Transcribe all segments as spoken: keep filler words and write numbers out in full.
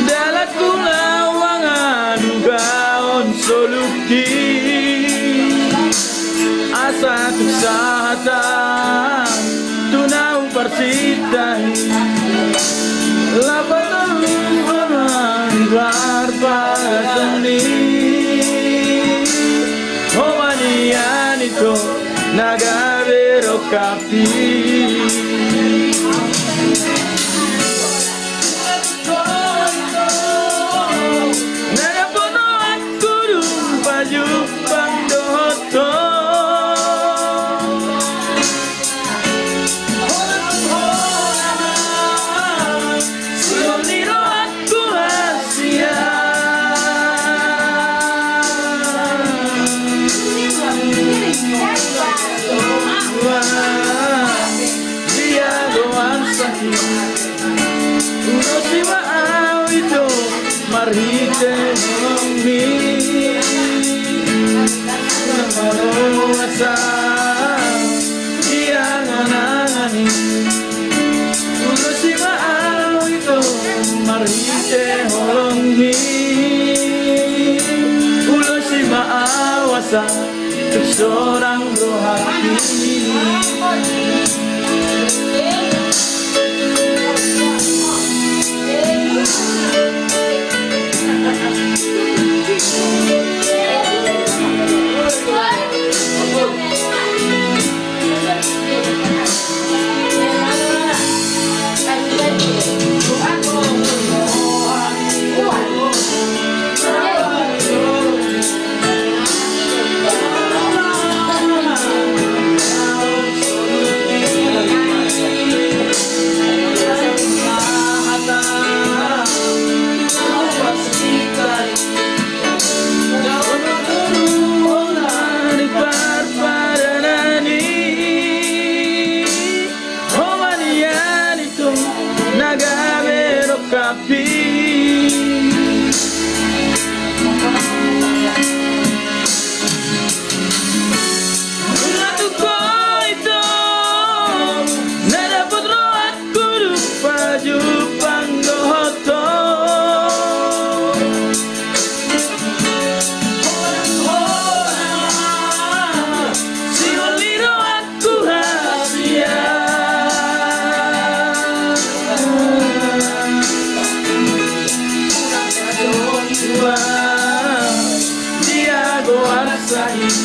Dalanku laho mangaduhon solusi, asa tung sahat tu na huparsinta i. Laho patorus ma di parparasan i. Ho ma nian ito na gabe rongkapmi. Na dapot rohangku dung pajumpang dohot ho. Sihol ni rohangku hasian. Di adopan sahit ulos i ma au ito marhite holongmi. Unang maloas di angan-angan i. Ulos i ma au ito marhite holongmi. Ulos i ma au asa tung sonang rohangki. Ho ma nian ito na gabe rongkapmi. Nunga tung ho ito na dapot rohangku dung pajumpang dohot ho. Sihol ni rohangku hasian. Di adopan sahit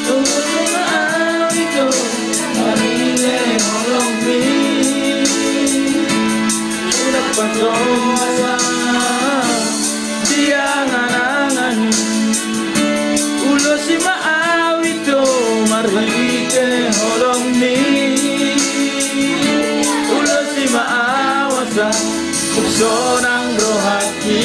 ulos i ma au ito marhite holongmi. Unang patoas di angan-angan i. Ulos i ma au ito marhite holongmi. Ulos i ma au asa tung sonang rohangki.